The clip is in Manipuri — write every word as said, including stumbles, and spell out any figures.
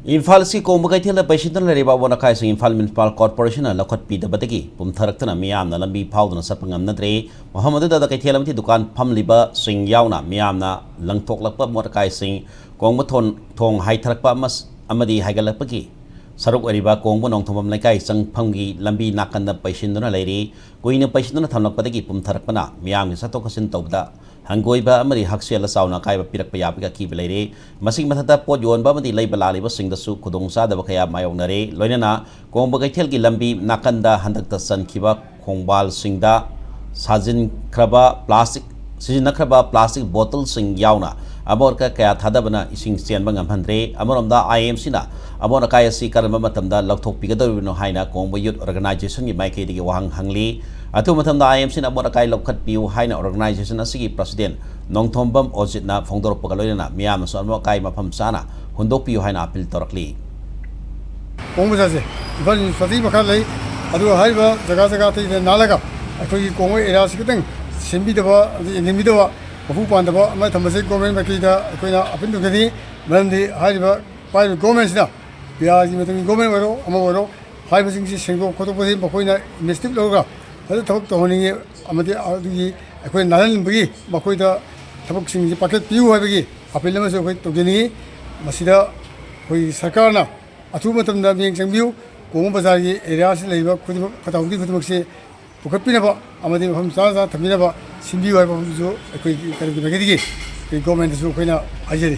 ꯏꯝꯐꯥꯜ ꯑꯁꯤ ꯀꯣꯡꯕ ꯀꯩꯊꯦꯜꯗ ꯄꯩꯁꯤꯟꯗꯨꯅ ꯂꯩꯔꯤꯕ ꯑꯃꯣꯠ ꯑꯀꯥꯏꯁꯤꯡ ꯏꯝꯐꯥꯜ ꯃ꯭ꯌꯨꯅꯤꯁꯤꯄꯥꯜ ꯀꯣꯔꯄꯣꯔꯦꯁꯟꯅ ꯂꯧꯈꯠꯄꯤꯗꯕꯗꯒꯤ ꯄꯨꯝꯊꯔꯛꯇꯨꯅ ꯃꯤꯌꯥꯝꯅ ꯂꯝꯕꯤ ꯐꯥꯎꯗꯨꯅ ꯆꯠꯄ ꯉꯝꯅꯗ꯭ꯔꯦ꯫ ꯃꯐꯝ ꯑꯗꯨꯗ ꯀꯩꯊꯦꯜ ꯑꯃꯗꯤ ꯗꯨꯀꯥꯟ ꯐꯝꯂꯤꯕꯁꯤꯡ ꯌꯥꯎꯅ ꯃꯤꯌꯥꯝꯅ ꯂꯪꯊꯣꯛꯂꯛꯄ ꯑꯃꯣꯠ ꯑꯀꯥꯏꯁꯤꯡ ꯀꯣꯡꯕ ꯊꯣꯟ-, ꯊꯣꯡ ꯍꯥꯏꯊꯔꯛꯄ ꯑꯃꯁ-, ꯑꯃꯗꯤ ꯍꯥꯏꯒꯠꯂꯛꯄꯒꯤ ꯁꯔꯨꯛ ꯑꯣꯏꯔꯤꯕ ꯀꯣꯡꯕ ꯅꯣꯡꯊꯣꯡꯕꯝ ꯂꯩꯀꯥꯏ ꯆꯪꯐꯝꯒꯤ ꯂꯝꯕꯤ ꯅꯥꯀꯟꯗ ꯄꯩꯁꯤꯟꯗꯨꯅ ꯂꯩꯔꯤ꯫ ꯀꯨꯏꯅ ꯄꯩꯁꯤꯟꯗꯨꯅ ꯊꯝꯂꯛꯄꯗꯒꯤ ꯄꯨꯝꯊꯔꯛꯄꯅ ꯃꯤꯌꯥꯝꯒꯤ ꯆꯠꯊꯣꯛ ꯆꯠꯁꯤꯟ ꯇꯧꯕꯗ ꯍꯪꯒꯣꯏꯕ ꯑꯃꯗꯤ ꯍꯛꯁꯦꯜꯗ ꯆꯥꯎꯅ ꯑꯀꯥꯏꯕ ꯄꯤꯔꯛꯄ ꯌꯥꯕꯒꯤ ꯑꯀꯤꯕ ꯂꯩꯔꯦ꯫ ꯃꯁꯤꯒꯤ ꯃꯊꯛꯇ ꯄꯣꯠ ꯌꯣꯟꯕ ꯑꯃꯗꯤ ꯂꯩꯕ ꯂꯥꯛꯂꯤꯕꯁꯤꯡꯗꯁꯨ ꯈꯨꯗꯣꯡꯆꯥꯗꯕ ꯀꯌꯥ ꯃꯥꯌꯣꯛꯅꯔꯦ꯫ ꯂꯣꯏꯅꯅ ꯀꯣꯡꯕ ꯀꯩꯊꯦꯜꯒꯤ ꯂꯝꯕꯤ ꯅꯥꯀꯟꯗ ꯍꯟꯗꯛꯇ ꯆꯟꯈꯤꯕ ꯈꯣꯡꯕꯥꯜꯁꯤꯡꯗ ꯁꯥꯖꯤꯟꯈ꯭ꯔꯕ ꯄ꯭ꯂꯥꯁꯇꯤꯛ, ꯁꯤꯖꯤꯟꯅꯈ꯭ꯔꯕ ꯄ꯭ꯂꯥꯁꯇꯤꯛ ꯕꯣꯇꯜꯁꯤꯡ ꯌꯥꯎꯅ ꯑꯃꯣꯠ ꯑꯀꯥꯏ ꯀꯌꯥ ꯊꯥꯗꯕꯅ ꯏꯁꯤꯡ ꯆꯦꯟꯕ ꯉꯝꯍꯟꯗ꯭ꯔꯦ꯫ ꯑꯃꯔꯣꯝꯗ, ꯑꯥꯏ ꯑꯦꯝ ꯁꯤꯅ ꯑꯃꯣꯠ ꯑꯀꯥꯏ ꯑꯁꯤ ꯀꯔꯝꯕ ꯃꯇꯝꯗ ꯂꯧꯊꯣꯛꯄꯤꯒꯗꯧꯔꯤꯕꯅꯣ ꯍꯥꯏꯅ ꯀꯣꯡꯕ ꯌꯨꯠ ꯑꯣꯔꯒꯅꯥꯏꯖꯦꯁꯟꯒꯤ ꯃꯥꯏꯀꯩꯗꯒꯤ ꯋꯥꯍꯪ ꯍꯪꯂꯤ꯫ ꯑꯊꯨꯕ ꯃꯇꯝꯗ ꯑꯥꯏ ꯑꯦꯝ ꯁꯤꯅ ꯑꯃꯣꯠ ꯑꯀꯥꯏ ꯂꯧꯈꯠꯄꯤꯌꯨ ꯍꯥꯏꯅ ꯑꯣꯔꯒꯅꯥꯏꯖꯦꯁꯟ ꯑꯁꯤꯒꯤ ꯄ꯭ꯔꯁꯤꯗꯦꯟ ꯅꯣꯡꯊꯣꯝꯕꯝ ꯑꯣꯖꯤꯠꯅ ꯐꯣꯡꯗꯣꯔꯛꯄꯒ ꯂꯣꯏꯅꯅ ꯃꯤꯌꯥꯝꯅꯁꯨ ꯑꯃꯣꯠ ꯑꯀꯥꯏ ꯃꯐꯝ ꯆꯥꯅ ꯍꯨꯟꯗꯣꯛꯄꯤꯌꯨ ꯍꯥꯏꯅ ꯑꯄꯤꯜ ꯇꯧꯔꯛꯂꯤ꯫ ꯀꯣꯡꯕ ꯕꯖꯥꯔꯁꯦ ꯏꯝꯐꯥꯜ ꯌꯨꯅꯤꯚꯔꯁꯤꯇꯤ ꯃꯈꯥ ꯂꯩ꯫ ꯑꯗꯨꯒ ꯍꯥꯏꯔꯤꯕ ꯖꯒꯥ ꯖꯒꯥ ꯑꯇꯩꯗ ꯅꯥꯜꯂꯒ ꯑꯩꯈꯣꯏꯒꯤ ꯀꯣꯡꯕ ꯑꯦꯔꯤꯌꯥꯁꯤ ꯈꯤꯇꯪ ꯁꯦꯝꯕꯤꯗꯕ, ꯑꯗꯩ ꯌꯦꯡꯁꯤꯟꯕꯤꯗꯕ, ꯃꯄꯨ ꯄꯥꯟꯗꯕ ꯑꯃ ꯊꯝꯕꯁꯦ ꯒꯣꯔꯃꯦꯟ ꯃꯥꯏꯀꯩꯗ ꯑꯩꯈꯣꯏꯅ ꯑꯄꯤꯜ ꯇꯧꯖꯔꯤ꯫ ꯃꯔꯝꯗꯤ ꯍꯥꯏꯔꯤꯕ ꯄꯥꯏꯔꯤꯕ ꯒꯣꯔꯃꯦꯟꯁꯤꯅ, ꯄꯤꯌꯥꯔꯒꯤ ꯃꯇꯝꯒꯤ ꯒꯣꯔꯃꯦꯟ ꯑꯣꯏꯔꯣ, ꯑꯃ ꯑꯣꯏꯔꯣ, ꯍꯥꯏꯔꯤꯕꯁꯤꯡꯁꯤ ꯁꯦꯡꯗꯣꯛ ꯈꯣꯠꯇꯣꯛꯄꯁꯤ ꯃꯈꯣꯏꯅ ꯏꯅꯤꯁꯤꯌꯦꯇꯤꯚ ꯂꯧꯔꯒ ꯐꯖꯅ ꯊꯕꯛ ꯇꯧꯍꯟꯅꯤꯡꯉꯤ꯫ ꯑꯃꯗꯤ ꯑꯗꯨꯒꯤ ꯑꯩꯈꯣꯏ ꯅꯥꯜꯍꯟꯅꯤꯡꯕꯒꯤ ꯃꯈꯣꯏꯗ ꯊꯕꯛꯁꯤꯡꯁꯤ ꯄꯥꯏꯈꯠꯄꯤꯌꯨ ꯍꯥꯏꯕꯒꯤ ꯑꯄꯤꯜ ꯑꯃꯁꯨ ꯑꯩꯈꯣꯏ ꯇꯧꯖꯅꯤꯡꯉꯤ꯫ ꯃꯁꯤꯗ ꯑꯩꯈꯣꯏꯒꯤ ꯁꯔꯀꯥꯔꯅ ꯑꯊꯨꯕ ꯃꯇꯝꯗ ꯃꯤꯠꯌꯦꯡ ꯆꯪꯕꯤꯌꯨ, ꯀꯣꯡꯕ ꯕꯖꯥꯔꯒꯤ ꯑꯦꯔꯤꯌꯥꯁꯤꯗ ꯂꯩꯔꯤꯕ ꯈꯨꯗꯤꯡꯃꯛ, ꯐꯠꯇ ꯍꯥꯎꯗꯤ ꯈꯨꯗꯤꯡꯃꯛꯁꯦ ꯄꯨꯈꯠꯄꯤꯅꯕ ꯑꯃꯗꯤ ꯃꯐꯝ ꯆꯥꯅ ꯆꯥꯅ ꯊꯝꯕꯤꯅꯕ ꯁꯤꯟꯕꯤꯌꯨ ꯍꯥꯏꯕ ꯋꯥꯐꯝꯁꯨ ꯑꯩꯈꯣꯏꯒꯤ ꯀꯔꯞꯀꯤ ꯃꯥꯏꯀꯩꯗꯒꯤ ꯑꯩꯈꯣꯏ ꯒꯣꯔꯃꯦꯟꯗꯁꯨ ꯑꯩꯈꯣꯏꯅ ꯍꯥꯏꯖꯔꯤ꯫